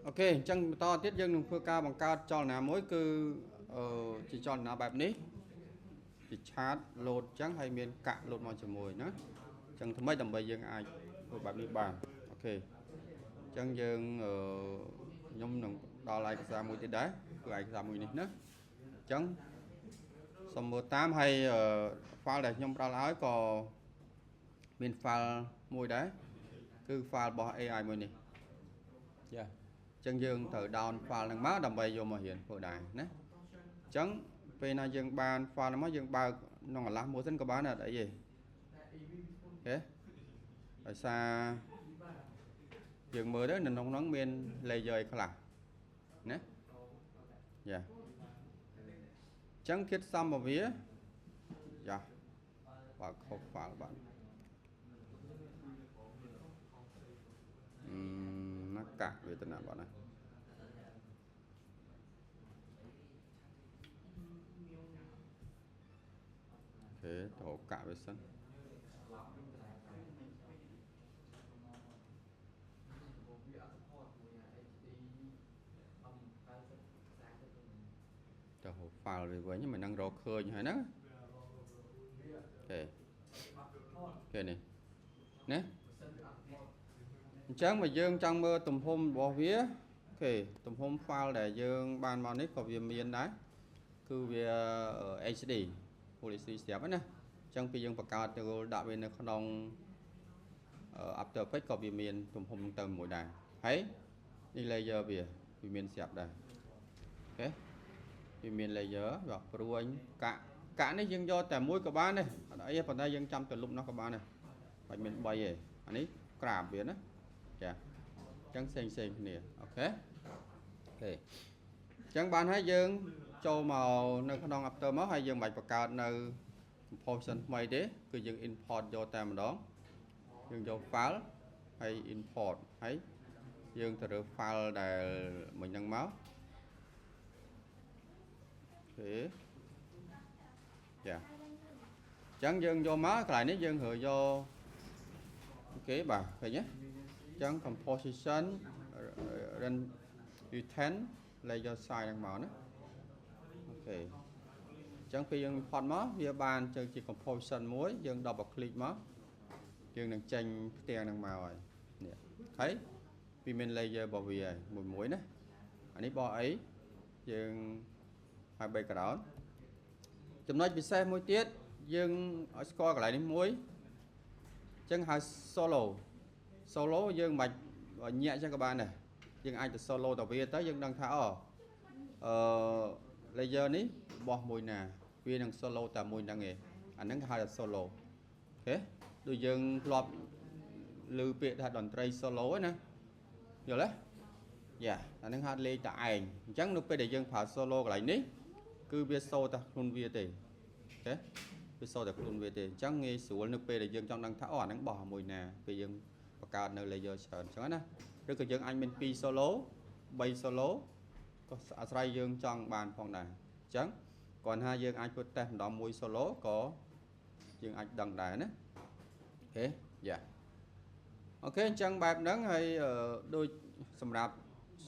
OK អញ្ចឹងបន្តទៀតយើងនឹងធ្វើការបង្កើតចលនាមួយគឺអឺជាចលនាបែបនេះជាឆាតលោតអញ្ចឹងហើយមានកាក់លោតមកជាមួយណាអញ្ចឹងថ្មីដើម្បីយើងអាចធ្វើបែបនេះបាន OK អញ្ចឹងយើងអឺខ្ញុំនឹងដល់ឯកសារមួយទៀតដែរគឺឯកសារមួយនេះណាអញ្ចឹងសូមមើលតាមហើយ file ដែលខ្ញុំផ្ដល់ឲ្យក៏មាន file មួយដែរគឺ file របស់ AI មួយនេះយ៉ាអញ្ចឹងយើងត្រូវ down file ហ្នឹងមកដើម្បីយកមករៀនធ្វើដែរណាអញ្ចឹងពេលណាយើងបាន file ហ្នឹងមកយើងបើកក្នុងអាឡាស់មួយសិនក៏បានដែរអត់អីទេOK ដោយសារយើងមើលទៅនៅក្នុងហ្នឹងមាន layer អីខ្លះណាយ៉ាអញ្ចឹងគិតសំរបស់វាយ៉ាបើកខុស file បាទអឺណាកាក់វេទនាបាទណាOK ទៅកាក់វាសិនទៅ file វាវិញមិននឹងរកឃើញហើយណាOK OK នេះណាអញ្ចឹងបើយើងចង់មើលទំហំរបស់វា OK ទំហំ file ដែលយើងបានមកនេះក៏វាមានដែរគឺវា HD Full HD ស្រាប់ណាអញ្ចឹងពេលយើងបង្កើតទៅដាក់វានៅក្នុង After Effects ក៏វាមានទំហំទៅមួយដែរហើយនេះ layer វាមានស្រាប់ដែរ OK វាមាន layer បាទព្រួញកាក់កាក់នេះយើងយកតែមួយក៏បានដែរអត់អីទេប៉ុន្តែយើងចាំទៅលុបនោះក៏បានដែរបាច់មាន3ទេអានេះក្រាបវាណាចាអញ្ចឹងផ្សេងផ្សេងគ្នាOK OK អញ្ចឹងបានហើយយើងចូលមកនៅក្នុង After មកហើយយើងមិនបាច់បង្កើតនៅ composition ថ្មីទេគឺយើង import យកតែម្ដងយើងយក file ហើយ import ហើយយើងទៅរើស file ដែលមិញហ្នឹងមក OK ចាអញ្ចឹងយើងយកមកកន្លែងនេះយើងរើយក OK បាទឃើញទេអញ្ចឹង composition retain layer size ហ្នឹងមកណាOK អញ្ចឹងពេលយើង import មកវាបានទៅជា composition មួយយើង double click មកយើងនឹងចេញផ្ទាំងហ្នឹងមកហើយនេះហើយវាមាន layer របស់វាហើយមួយមួយណាអានេះបោះអីយើងហើយ background ចំណុចពិសេសមួយទៀតយើងឲ្យស្គាល់កន្លែងនេះមួយអញ្ចឹងហៅ solo solo យើងមិនបាច់ញាក់អញ្ចឹងក៏បានដែរយើងអាចទៅ solo ទៅវាទៅយើងដឹងថាអូអឺ layer នេះរបស់មួយណាវានឹង solo តែមួយហ្នឹងឯងអាហ្នឹងគេហៅថា solo OK ដូចយើងធ្លាប់ឮពាក្យថាតន្ត្រី solo ឯណាយល់ទេយ៉ាអាហ្នឹងហៅលេងតែឯងអញ្ចឹងនៅពេលដែលយើងប្រើ solo កន្លែងនេះគឺវាសូតែខ្លួនវាទេOK វាសូតែខ្លួនវាទេអញ្ចឹងងាយស្រួលនៅពេលដែលយើងចង់ដឹងថាអូអាហ្នឹងបោះមួយណាពេលយើងបង្កើតនៅ layer ច្រើនអញ្ចឹងណាឬក៏យើងអាចមាន2 solo 3 solo ក៏អាស្រ័យយើងចង់បានផងដែរអញ្ចឹងគ្រាន់ថាយើងអាចធ្វើតេស្តម្ដងមួយ solo ក៏យើងអាចដឹងដែរណាOK យ៉ា OK អញ្ចឹងបែបហ្នឹងហើយដូចសម្រាប់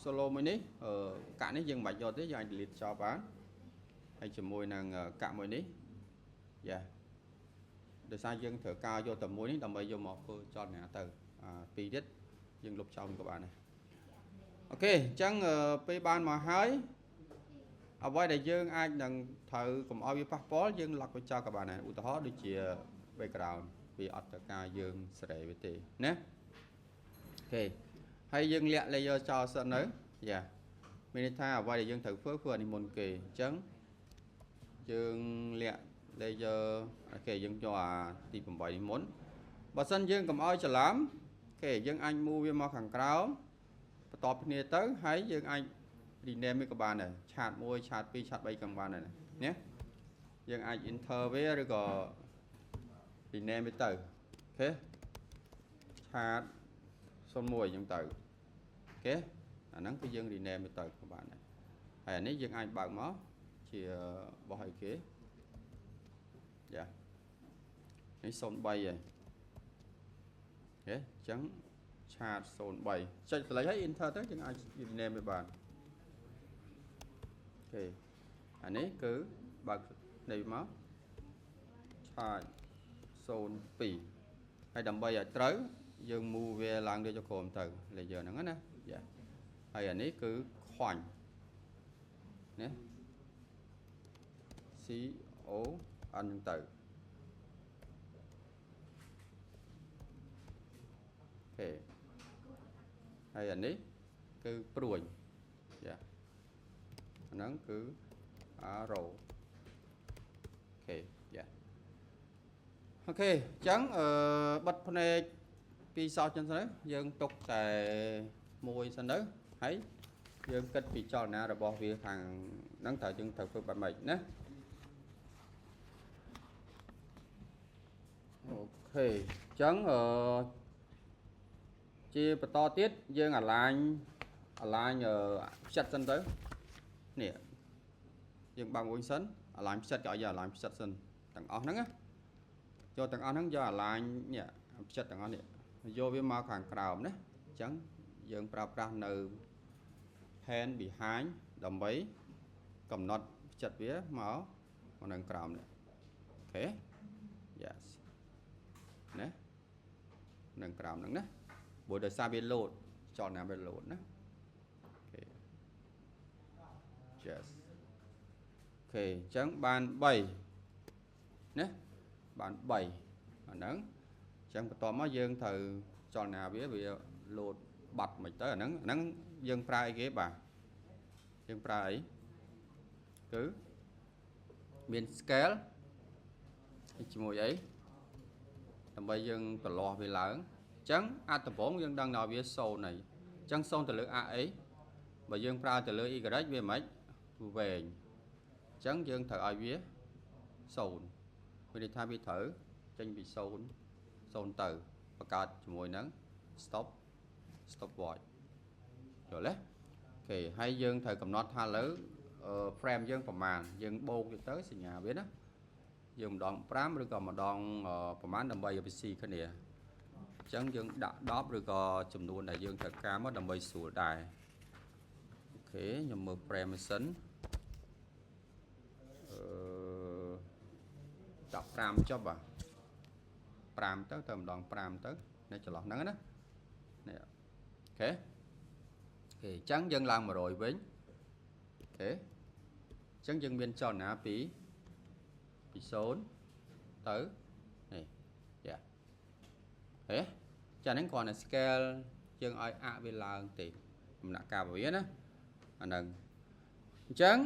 solo មួយនេះកាក់នេះយើងមិនបាច់យកទេយើងអាច delete ចោលបានហើយជាមួយនឹងកាក់មួយនេះយ៉ាដោយសារយើងត្រូវការយកតែមួយនេះដើម្បីយកមកធ្វើចលនាទៅអាពីរទៀតយើងលុបចោលក៏បានដែរ OK អញ្ចឹងពេលបានមកហើយអ្វីដែលយើងអាចនឹងត្រូវកុំឲ្យវាប៉ះពាល់យើង lock វាចោលក៏បានដែរឧទាហរណ៍ដូចជា background វាអត់ត្រូវការយើងសេរីវាទេណាOK ហើយយើងលាក់ layer ចោលសិននៅយ៉ាមានន័យថាអ្វីដែលយើងត្រូវធ្វើធ្វើអានេះមុនគេអញ្ចឹងយើងលាក់ layer OK យើងយកអាទី8នេះមុនបើសិនយើងកុំឲ្យច្រឡំOK យើងអាច move វាមកខាងក្រោមបន្ទាប់គ្នាទៅហើយយើងអាច rename វាក៏បានដែរឆាត1ឆាត2ឆាត3ក៏បានដែរណាយើងអាច enter វាឬក៏ rename វាទៅOK ឆាត01អញ្ចឹងទៅOK អាហ្នឹងគឺយើង rename វាទៅក៏បានដែរហើយអានេះយើងអាចបើកមកជារបស់អីគេយ៉ានេះ03ហើយ OK អញ្ចឹងឆ chart 03ចុច select ហើយ enter ទៅយើងអាច rename វាបាន OK អានេះគឺបើកនេះមក chart 02ហើយដើម្បីឲ្យត្រូវយើង move វាឡើងលើចុះក្រោមទៅ layer ហ្នឹងណាយ៉ាហើយអានេះគឺខ្វាញ់ណា C O N ហ្នឹងទៅ OK ហើយអានេះគឺព្រួញយ៉ាអាហ្នឹងគឺ arrow OK យ៉ា OK អញ្ចឹងអឺបិទភ្នែកពីសោះចឹងទៅយើងទុកតែមួយសិនទៅហើយយើងគិតពីចលនារបស់វាខាងហ្នឹងត្រូវយើងត្រូវធ្វើបែបម៉េចណា OK អញ្ចឹងអឺជាបន្តទៀតយើងអាឡាញផ្ចិតសិនទៅនេះយើងបើកមួយសិនអាឡាញផ្ចិតក៏ឲ្យយកអាឡាញផ្ចិតសិនទាំងអស់ហ្នឹងណាយកទាំងអស់ហ្នឹងយកអាឡាញនេះផ្ចិតទាំងអស់នេះយកវាមកខាងក្រោមណាអញ្ចឹងយើងប្រើប្រាស់នៅ pan behind ដើម្បីកំណត់ផ្ចិតវាមកនៅក្រោមនេះ OK yes ណានៅក្រោមហ្នឹងណាព្រោះដោយសារវាលោតចលនាវាលោតណា OK yes OK អញ្ចឹងបាន3ណាបាន3អាហ្នឹងអញ្ចឹងបន្ទាប់មកយើងត្រូវចលនាវាវាលោតបាត់មិនទៅអាហ្នឹងអាហ្នឹងយើងប្រើអីគេបាទយើងប្រើអីគឺមាន scale ជាមួយអីដើម្បីយើងប្រលាស់វាឡើងអញ្ចឹងអាដំបូងយើងដឹងថាវា0ហើយអញ្ចឹង0ទៅលើ a អីបើយើងប្រើទៅលើ y វាមិនវែងអញ្ចឹងយើងត្រូវឲ្យវា0វាន័យថាវាត្រូវចេញពី0 0ទៅបង្កើតជាមួយនឹង stop watch យល់ទេ OK ហើយយើងត្រូវកំណត់ថាលើ frame យើងប្រមាណយើងបូកទៅសញ្ញាវាណាយើងម្ដង5ឬក៏ម្ដងប្រមាណដើម្បីឲ្យវាស៊ីគ្នាអញ្ចឹងយើងដាក់10ឬក៏ចំនួនដែលយើងត្រូវការមកដើម្បីស្រួលដែរ OK ខ្ញុំមើល frame សិនអឺដាក់5ចុះបាទ5ទៅទៅម្ដង5ទៅនៅចន្លោះហ្នឹងណានេះ OK OK អញ្ចឹងយើងឡើង100វិញ OK អញ្ចឹងយើងមានចលនាពី0ទៅនេះយ៉ាហេចាហ្នឹងគ្រាន់តែ scale យើងឲ្យអាក់វាឡើងទេដំណាក់កាលវាណាអាហ្នឹងអញ្ចឹង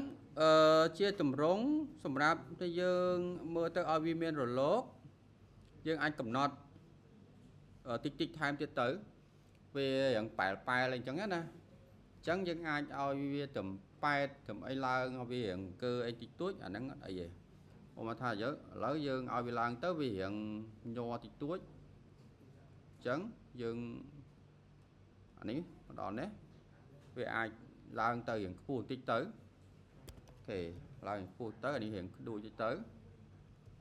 អឺជាតម្រងសម្រាប់តែយើងមើលទៅឲ្យវាមានរលកយើងអាចកំណត់តិចតិចថែមទៀតទៅវាយ៉ាងប៉ែលប៉ែលអីចឹងណាអញ្ចឹងយើងអាចឲ្យវាត្រឹម8ត្រឹមអីឡើងវារៀងកើអីតិចតួចអាហ្នឹងអត់អីទេឧបមាថាយើងឥឡូវយើងឲ្យវាឡើងទៅវារៀងញ័រតិចតួចអញ្ចឹងយើងអានេះមកដល់នេះវាអាចឡើងទៅរៀងខ្ពស់បន្តិចទៅ OK ឡើងខ្ពស់ទៅអានេះរៀងក្ដួចតិចទៅ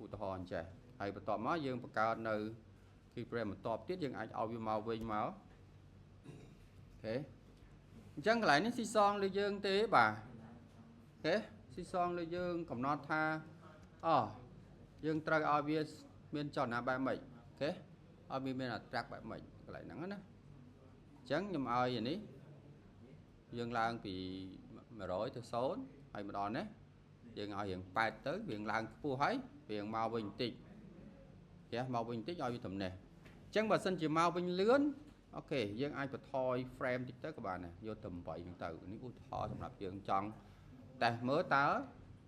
ឧទាហរណ៍អញ្ចេះហើយបន្ទាប់មកយើងបង្កើតនៅ keyframe បន្ទាប់ទៀតយើងអាចឲ្យវាមកវិញមក OK អញ្ចឹងកន្លែងនេះស៊ីសងលើយើងទេបាទ OK ស៊ីសងលើយើងកំណត់ថាអូយើងត្រូវឲ្យវាមានចលនាបែបម៉េច OK ឲ្យវាមានអត្រាបែបម៉េចកន្លែងហ្នឹងណាអញ្ចឹងខ្ញុំឲ្យអានេះយើងឡើងពី100ទៅ0ហើយម្ដងនេះយើងឲ្យរៀង8ទៅវាឡើងខ្ពស់ហើយវាមកវិញបន្តិចចេះមកវិញបន្តិចឲ្យវាតំណេះអញ្ចឹងបើសិនជាមកវិញលឿន OK យើងអាចបន្ថយ frame តិចទៅក៏បានដែរយកទៅ8ហ្នឹងទៅនេះឧទាហរណ៍សម្រាប់យើងចង់តេស្តមើលតើ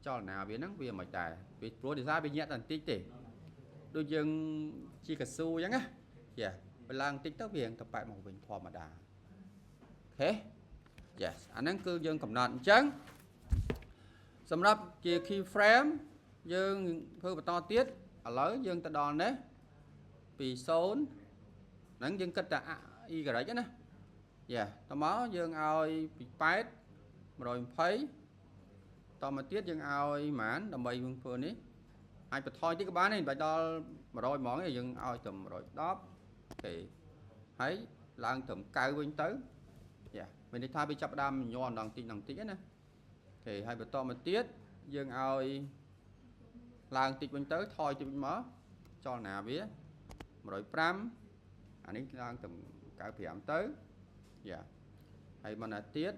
ចលនាវាហ្នឹងវាមិនដែរពីព្រោះដោយសារវាញាក់តែបន្តិចទេដូចយើងជាកស៊ូអញ្ចឹងណាយ៉ាបើឡើងបន្តិចទៅវាទៅបែកមកវិញធម្មតា OK yes អាហ្នឹងគឺយើងកំណត់អញ្ចឹងសម្រាប់ជា key frame យើងធ្វើបន្តទៀតឥឡូវយើងទៅដល់នេះពី0ហ្នឹងយើងគិតតែ y ណាយ៉ាតមកយើងឲ្យពី8 120តមកទៀតយើងឲ្យប៉ុន្មានដើម្បីយើងធ្វើនេះអាចបន្ថយតិចក៏បានដែរមិនបាច់ដល់100ហ្មងទេយើងឲ្យទៅ110 OK ហើយ ឡើងត្រឹមកៅវិញទៅយ៉ាមានន័យថាវាចាប់ដើមញ័រម្ដងតិចម្ដងតិចណា OK ហើយបន្តមកទៀតយើងឲ្យឡើងតិចវិញទៅថយតិចវិញមកចលនាវា105អានេះឡើងត្រឹម95ទៅយ៉ាហើយមិនណាទៀត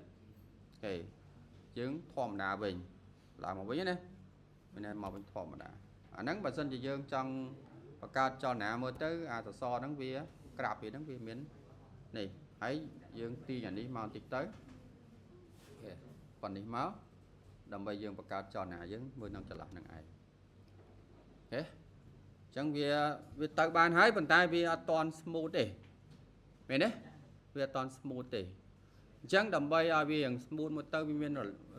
OK យើងធម្មតាវិញឡើងមកវិញណាមានន័យមកវិញធម្មតាអាហ្នឹងបើសិនជាយើងចង់បង្កើតចលនាមើលទៅអាសសរហ្នឹងវាក្រាបវាហ្នឹងវាមាននេះហើយយើងទាញអានេះមកបន្តិចទៅ OK ប៉ុណ្នេះមកដើម្បីយើងបង្កើតចលនាយើងមើលនឹងចន្លោះហ្នឹងឯង OK អញ្ចឹងវាទៅបានហើយប៉ុន្តែវាអត់ទាន់ smooth ទេមែនទេវាអត់ទាន់ smooth ទេអញ្ចឹងដើម្បីឲ្យវាយ៉ាង smooth មកទៅវាមាន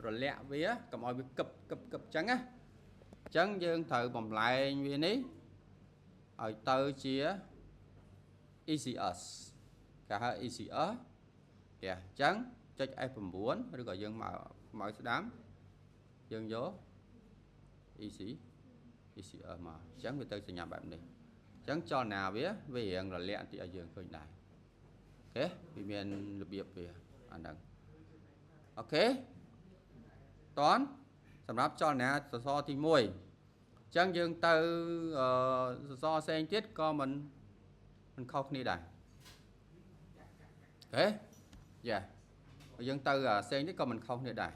រលាក់វាកុំឲ្យវាកឹបកឹបកឹបអញ្ចឹងណាអញ្ចឹងយើងត្រូវបំលែងវានេះឲ្យទៅជា ECS គេហៅ ECS យ៉ាអញ្ចឹងចុច F9 ឬក៏យើងមកស្ដាំយើងយក ECS មកអញ្ចឹងវាទៅសញ្ញាបែបនេះអញ្ចឹងចលនាវារៀងរលាក់បន្តិចឲ្យយើងឃើញដែរ OK វាមានរបៀបវាអាហ្នឹង OK តន់សម្រាប់ចលនាសសរទី1អញ្ចឹងយើងទៅសសរផ្សេងទៀតក៏មិនខុសគ្នាដែរ OK យ៉ាយើងទៅផ្សេងទៀតក៏មិនខុសគ្នាដែរ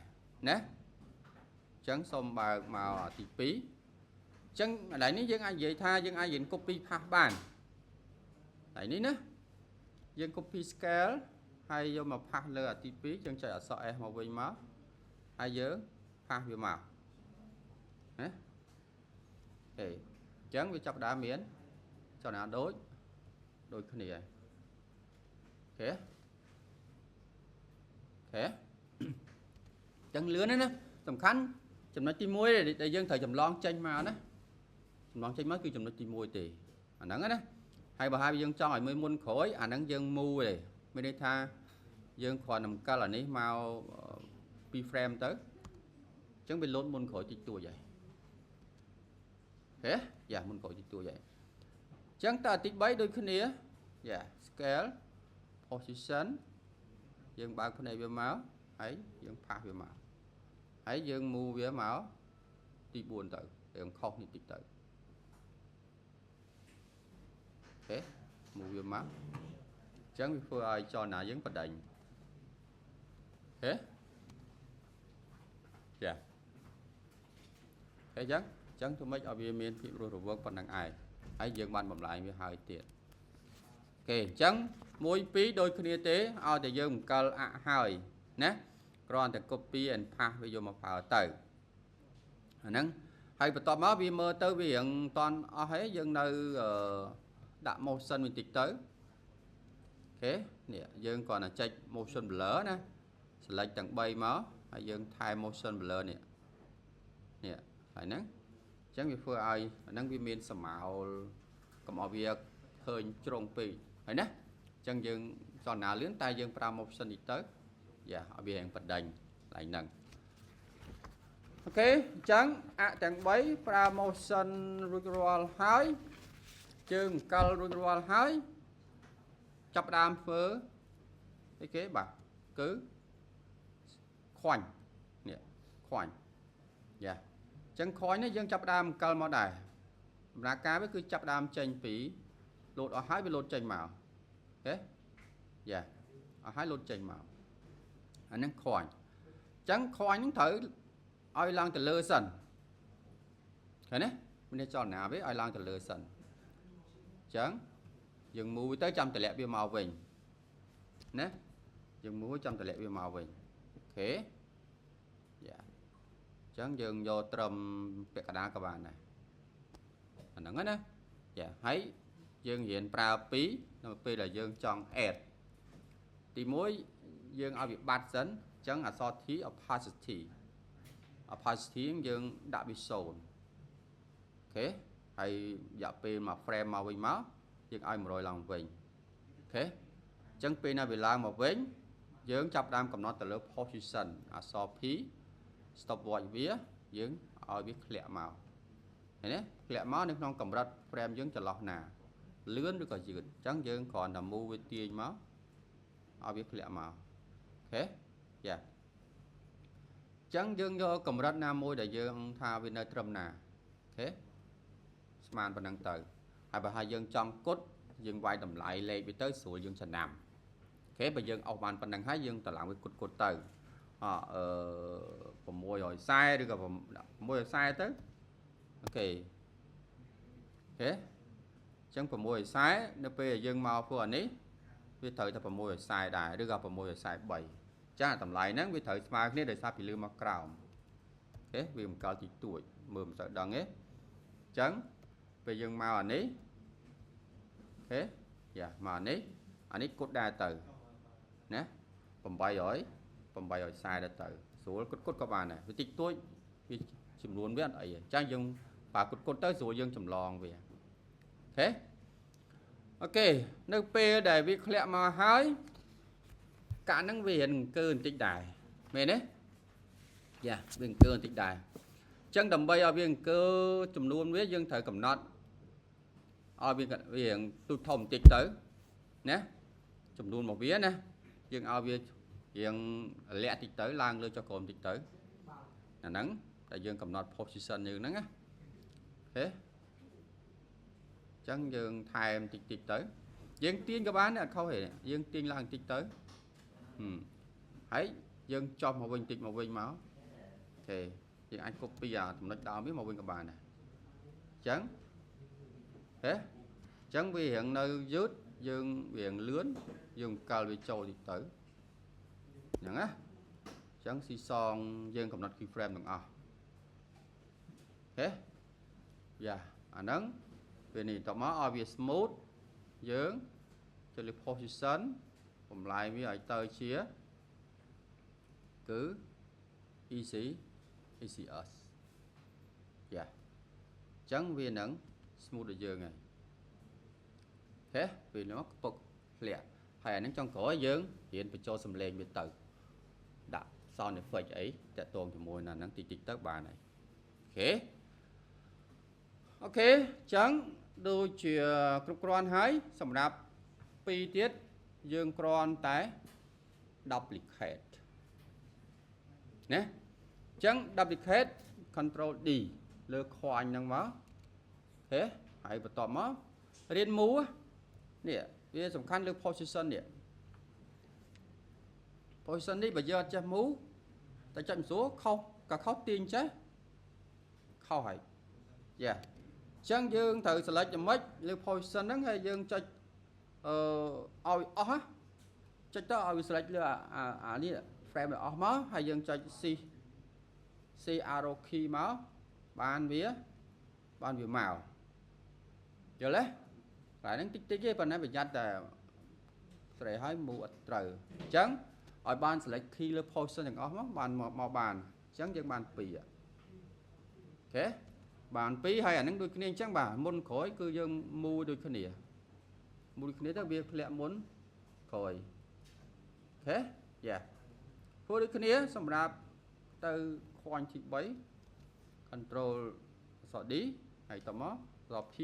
ណាអញ្ចឹងសូមបើកមកទី2អញ្ចឹងកន្លែងនេះយើងអាចនិយាយថាយើងអាចរៀន copy paste បានកន្លែងនេះណាយើង copy scale ហើយយកមក paste លើអាទី2យើងចុចអក្សរ S មកវិញមកហើយយើង paste វាមកណាហេអញ្ចឹងវាចាប់ដើមមានចលនាដូចគ្នាហើយ OK OK អញ្ចឹងលឿនណាស់សំខាន់ចំណុចទី1ដែលយើងត្រូវចម្លងចេញមកណាចម្លងចេញមកគឺចំណុចទី1ទេអាហ្នឹងណាហើយបើហើយយើងចង់ឲ្យមើលមុនក្រោយអាហ្នឹងយើង move ទេមានន័យថាយើងគ្រាន់តែបង្កិលអានេះមក2 frame ទៅអញ្ចឹងវាលោតមុនក្រោយតិចតួចហើយហេយ៉ាមុនក្រោយតិចតួចហើយអញ្ចឹងតើទី3ដូចគ្នាយ៉ា scale position យើងបើកភ្នែកវាមកហើយយើង paste វាមកហើយយើង move វាមកទី4ទៅយើងខុសនេះតិចទៅ OK move វាមកអញ្ចឹងវាធ្វើឲ្យចលនាយើងបដិញ OK ចាអញ្ចឹងធ្វើម៉េចឲ្យវាមានភាពរស់រវើកប៉ុណ្ណឹងឯងហើយយើងបានបំលែងវាហើយទៀត OK អញ្ចឹង1 2ដូចគ្នាទេឲ្យតែយើងបង្កិលអហើយណាគ្រាន់តែ copy and paste វាយកមកប្រើទៅអាហ្នឹងហើយបន្ទាប់មកវាមើលទៅវារៀងតន់អស់ហើយយើងនៅដាក់ motion វិញតិចទៅ OK នេះយើងគ្រាន់តែចុច motion blur ណា select ទាំង3មកហើយយើងថែម motion blur នេះនេះហើយហ្នឹងអញ្ចឹងវាធ្វើឲ្យអាហ្នឹងវាមានសមោលកុំឲ្យវាឃើញជ្រុងពេកហើយណាអញ្ចឹងយើងចលនាលឿនតែយើងប្រើ motion នេះទៅយ៉ាឲ្យវារៀងបដិញកន្លែងហ្នឹង OK អញ្ចឹងអទាំង3ប្រើ motion រួចរាល់ហើយជើងកិលរួចរាល់ហើយចាប់ផ្ដើមធ្វើអីគេបាទគឺខ្វាញ់នេះខ្វាញ់យ៉ាអញ្ចឹងខ្វាញ់នេះយើងចាប់ផ្ដើមកិលមកដែរដំណើរការវាគឺចាប់ដើមចេញពីលោតអស់ហើយវាលោតចេញមក OK យ៉ាអស់ហើយលោតចេញមកអាហ្នឹងខ្វាញ់អញ្ចឹងខ្វាញ់ហ្នឹងត្រូវឲ្យឡើងទៅលើសិនឃើញទេមានចលនាវាឲ្យឡើងទៅលើសិនអញ្ចឹងយើង move ទៅចាំតម្លាក់វាមកវិញណាយើង move ចាំតម្លាក់វាមកវិញ OK យ៉ាអញ្ចឹងយើងយកត្រឹមពាក់កណ្ដាលក៏បានដែរអាហ្នឹងណាយ៉ាហើយយើងរៀនប្រើ2នៅពេលដែលយើងចង់ add ទី1យើងឲ្យវាបាត់សិនអញ្ចឹងអក្សរ T opacity opacity យើងដាក់វា0 OK ហើយរយៈពេលមួយ frame មកវិញមកយើងឲ្យ100ឡើងវិញ OK អញ្ចឹងពេលណាវាឡើងមកវិញយើងចាប់ដើមកំណត់ទៅលើ position អក្សរ P stopwatch វាយើងឲ្យវាធ្លាក់មកឃើញទេធ្លាក់មកនៅក្នុងកម្រិត frame យើងចន្លោះណាលឿនឬក៏យឺតអញ្ចឹងយើងគ្រាន់តែ move វាទាញមក ឲ្យវាធ្លាក់មក OK យ៉ាចឹងយើងយកកម្រិតណាមួយដែលយើងថាវានៅត្រឹមណា OK ស្មានប៉ុណ្ណឹងទៅហើយបើថាយើងចង់គត់យើងវាយតម្លៃលេខវាទៅស្រួលយើងចំណាំ OK បើយើងអស់បានប៉ុណ្ណឹងហើយយើងតម្លើងវាគត់គត់ទៅអអឺ640ឬក៏640ទៅ OK OK ចឹង640នៅពេលយើងមកធ្វើអានេះវាត្រូវតែ640ដែរឬក៏643ចាតម្លៃហ្នឹងវាត្រូវស្មើគ្នាដោយសារពីលើមកក្រោម OK វាបង្កើតទីទួចមើលមិនសូវដឹងទេអញ្ចឹងពេលយើងមកអានេះ OK យ៉ាមកអានេះអានេះគត់ដែរទៅណា800 840ដែរទៅស្រួលគត់គត់ក៏បានដែរវាតិចតួចវាចំនួនវាអត់អីទេអញ្ចឹងយើងបើគត់គត់ទៅស្រួលយើងចម្លងវា OK OK នៅពេលដែលវាធ្លាក់មកហើយកាក់ហ្នឹងវារៀនអង្គើបន្តិចដែរមែនទេយ៉ាវាអង្គើបន្តិចដែរអញ្ចឹងដើម្បីឲ្យវាអង្គើចំនួនវាយើងត្រូវកំណត់ឲ្យវាវារៀងទូចធំបន្តិចទៅណាចំនួនរបស់វាណាយើងឲ្យវារៀងលាក់តិចទៅឡើងលើចុះក្រោមតិចទៅអាហ្នឹងតែយើងកំណត់ position យើងហ្នឹងណា OK ចឹងយើងថែមតិចតិចទៅយើងទាញក៏បានដែរអត់ខុសទេយើងទាញឡើងតិចទៅហើយយើងចុះមកវិញតិចមកវិញមក OK យើងអាច copy អាចំណុចដើមវាមកវិញក៏បានដែរអញ្ចឹងហេអញ្ចឹងវារៀងនៅយឺតយើងរៀងលឿនយើងកិលវាចូលតិចទៅអញ្ចឹងណាអញ្ចឹងស៊ីសងយើងកំណត់ key frame ទាំងអស់ហេយ៉ាអាហ្នឹងពេលនេះតមកឲ្យវា smooth យើងចុចលើ position បំលែងវាឲ្យទៅជាគឺ easy ECS យ៉ាអញ្ចឹងវានឹង smooth ដូចយើងហើយហេពេលនោះពុកធ្លាក់ហើយអាហ្នឹងចុងក្រោយយើងរៀនបញ្ចូលសំឡេងវាទៅដាក់ sound effect អីតាក់ទងជាមួយនឹងហ្នឹងតិចតិចទៅបានហើយ OK OK អញ្ចឹងដូចជាគ្រប់គ្រាន់ហើយសម្រាប់ពីរទៀតយើងគ្រាន់តែ duplicate ណាអញ្ចឹង duplicate control D លើ coin ហ្នឹងមកហេហើយបន្ទាប់មករៀន move នេះវាសំខាន់លើ position នេះ position នេះបើយើងអត់ចេះ move តែចុចមិនស្រួលខុសក៏ខុសទាញចេះខុសហើយយ៉ាអញ្ចឹងយើងត្រូវ select យ៉ាងម៉េចលើ position ហ្នឹងហើយយើងចុចអឺឲ្យអស់ចុចទៅឲ្យវា select លើអាអានេះ frame ឲ្យអស់មកហើយយើងចុច C C arrow key មកបានវាបានវាមកយល់ទេកន្លែងហ្នឹងតិចតិចទេប៉ុន្តែប្រយ័ត្នតែស្រេហើយមូអត់ត្រូវអញ្ចឹងឲ្យបាន select key លើ position ទាំងអស់មកបានមកមកបានអញ្ចឹងយើងបាន2 OK បាន2ហើយអាហ្នឹងដូចគ្នាអញ្ចឹងបាទមុនក្រោយគឺយើងមូដូចគ្នាមូដូចគ្នាទៅវាធ្លាក់មុនក្រោយ OK យ៉ាធ្វើដូចគ្នាសម្រាប់ទៅ coin ទី3 control អក្សរ D ហើយតមកអក្សរ P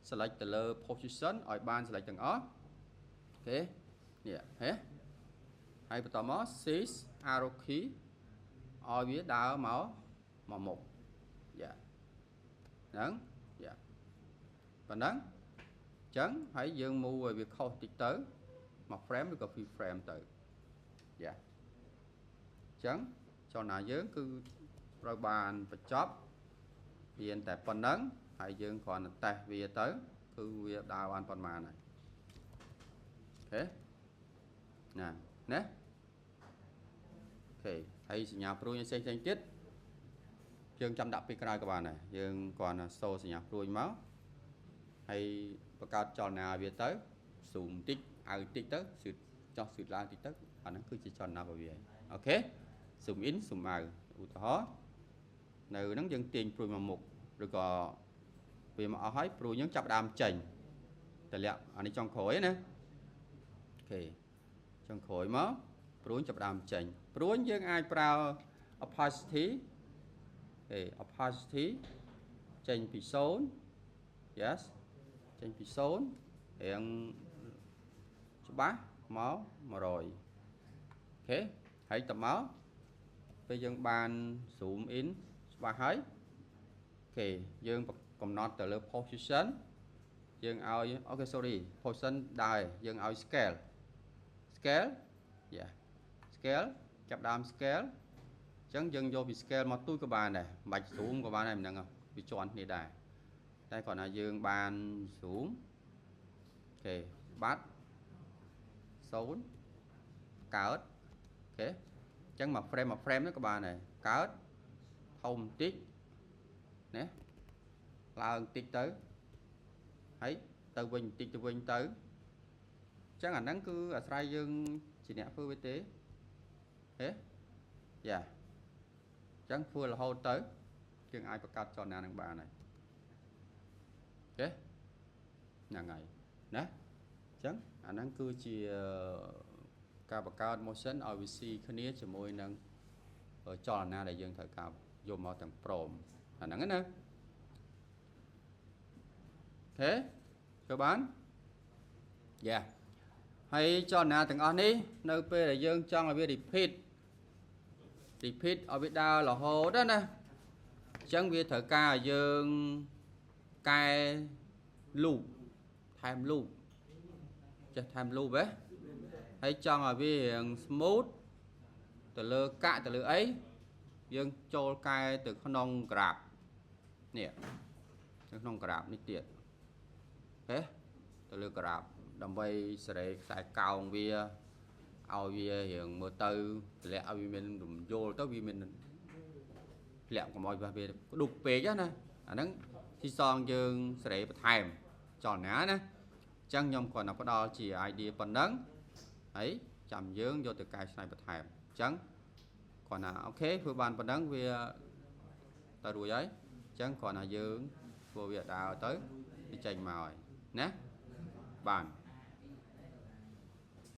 select ទៅលើ position ឲ្យបាន select ទាំងអស់ OK នេះហេហើយបន្តមក Shift arrow key ឲ្យវាដើរមកមកមុខយ៉ាហ្នឹងយ៉ាប៉ុណ្ណឹងអញ្ចឹងហើយយើង move ឲ្យវាខុសតិចទៅមក frame ឬក៏ free frame ទៅយ៉ាអញ្ចឹងចលនាយើងគឺត្រូវបានបញ្ចប់រៀនតែប៉ុណ្ណឹងហើយយើងគ្រាន់តែតេស្តវាទៅគឺវាដើរបានប៉ុន្មានហើយ OK ណាណា OK ហើយសញ្ញាព្រួយផ្សេងផ្សេងទៀតយើងចាំដាក់ពីក្រោយក៏បានដែរយើងគ្រាន់តែសូសញ្ញាព្រួយមកហើយបង្កើតចលនាវាទៅ zoom តិចឲ្យតិចទៅស៊ឺតចោះស៊ឺតឡើងតិចទៅអាហ្នឹងគឺជាចលនារបស់វាហើយ OK zoom in zoom out ឧទាហរណ៍នៅហ្នឹងយើងទាញព្រួយមកមុខឬក៏វាមកអស់ហើយព្រួយយើងចាប់ដើមចេញតម្លាក់អានេះចុងក្រោយណា OK ចុងក្រោយមកព្រួយចាប់ដើមចេញព្រួយយើងអាចប្រើ opacity ហេ opacity ចេញពី0 yes ចេញពី0រៀងច្បាស់ មក100 OK ហើយតមកពេលយើងបាន zoom in ច្បាស់ហើយ OK យើងកំណត់ទៅលើ position យើងឲ្យ OK sorry position ដែរយើងឲ្យ scale scale យ៉ា scale ចាប់ដើម scale អញ្ចឹងយើងយកពី scale មកទូចក៏បានដែរមិនបាច់ zoom ក៏បានដែរមិនដឹងវាជាន់គ្នាដែរតែគ្រាន់តែយើងបាន zoom OK បាត់0កើត OK អញ្ចឹងមួយ frame មួយ frame នេះក៏បានដែរកើតធំបន្តិចណាឡើងបន្តិចទៅហើយទៅវិញបន្តិចទៅវិញទៅអញ្ចឹងអាហ្នឹងគឺអាស្រ័យយើងជាអ្នកធ្វើវាទេហេយ៉ាអញ្ចឹងធ្វើរហូតទៅយើងអាចបង្កើតចលនានឹងបានហើយ OK ហ្នឹងហើយណាអញ្ចឹងអាហ្នឹងគឺជាការបង្កើត motion ឲ្យវាស៊ីគ្នាជាមួយនឹងចលនាដែលយើងត្រូវការយកមកទាំងព្រមអាហ្នឹងណា OK ធ្វើបានយ៉ាហើយចលនាទាំងអស់នេះនៅពេលដែលយើងចង់ឲ្យវា repeat repeat ឲ្យវាដើររហូតណាអញ្ចឹងវាត្រូវការឲ្យយើងកែ loop ថែម loop ចេះថែម loop ហ៎ហើយចង់ឲ្យវារៀង smooth ទៅលើកាក់ទៅលើអីយើងចូលកែទៅក្នុង graph នេះនៅក្នុង graph នេះទៀតហេទៅលើ graph ដើម្បីសេរីខ្សែកោងវាឲ្យវារៀងមើលទៅតម្លាក់ឲ្យវាមានរំយោលទៅវាមានធ្លាក់កុំឲ្យវាក្ដុកពេកណាអាហ្នឹងស៊ីសងយើងសេរីបន្ថែមចលនាណាអញ្ចឹងខ្ញុំគ្រាន់តែផ្ដល់ជា idea ប៉ុណ្ណឹងហើយចាំយើងយកទៅកែច្នៃបន្ថែមអញ្ចឹងគ្រាន់តែ OK ធ្វើបានប៉ុណ្ណឹងវាទៅរួចហើយអញ្ចឹងគ្រាន់តែយើងធ្វើវាដើរទៅវាចេញមកហើយណាបាន។